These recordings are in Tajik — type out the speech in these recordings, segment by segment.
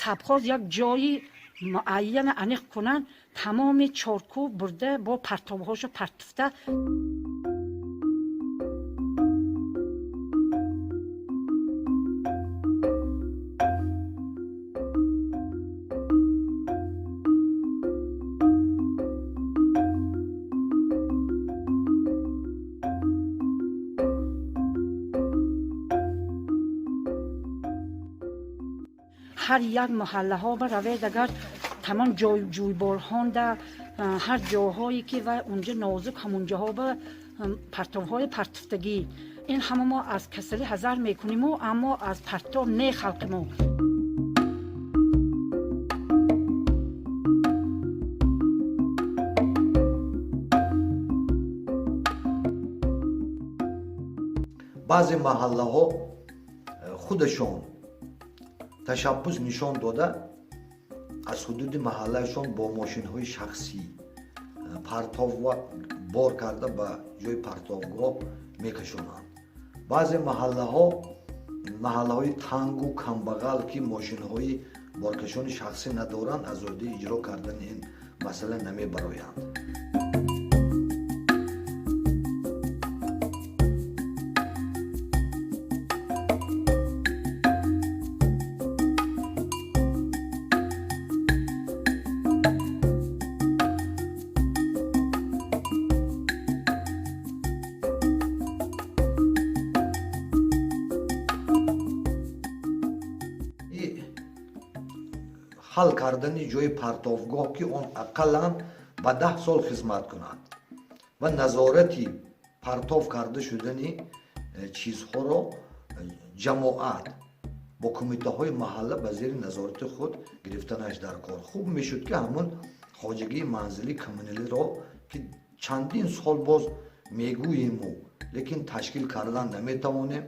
Сабхоз як ҷои муайяна аниқ кунанд, тамоми чоркӯ бурда бо партовҳошо партуфта. Ҳар як маҳаллаҳо ба равед, агар тамом ҷӯйборҳонда, ҳар ҷоҳое ки ва унҷа нозук, ҳамунҷоҳо ба партовҳои партуфтагӣ. Ин ҳама мо аз касалӣ ҳазар мекуниму, аммо аз партов не халқи мо. Баъзе маҳаллаҳо худашон ташаббус нишон дода, аз ҳудуди маҳаллаашон бо мошинҳои шахсӣ партов ва бор карда ба ҷои партовгоҳ мекашонанд. Баъзе маҳаллаҳо маҳаллаҳои тангу камбағал, ки мошинҳои боркашони шахсӣ надоранд, аз ӯҳдаи иҷро кардани ин масъала намебароянд. Ҳал кардани ҷои партовгоҳ, ки он ақаллан ба 10 сол хизмат кунад ва назорати партов карда шудани чизҳоро ҷамоат бо кумитаҳои маҳалла ба зери назорати худ гирифтанаш дар кор. Хуб мешуд, ки ҳамун хоҷагии манзили коммуналиро, ки чандин сол боз мегӯему, лекин ташкил кардан наметавонем,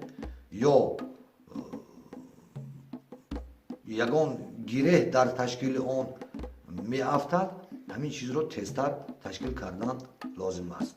ё ягон гиреҳ дар ташкили он меафтад, ҳамин чизро тезтар ташкил кардан лозим аст.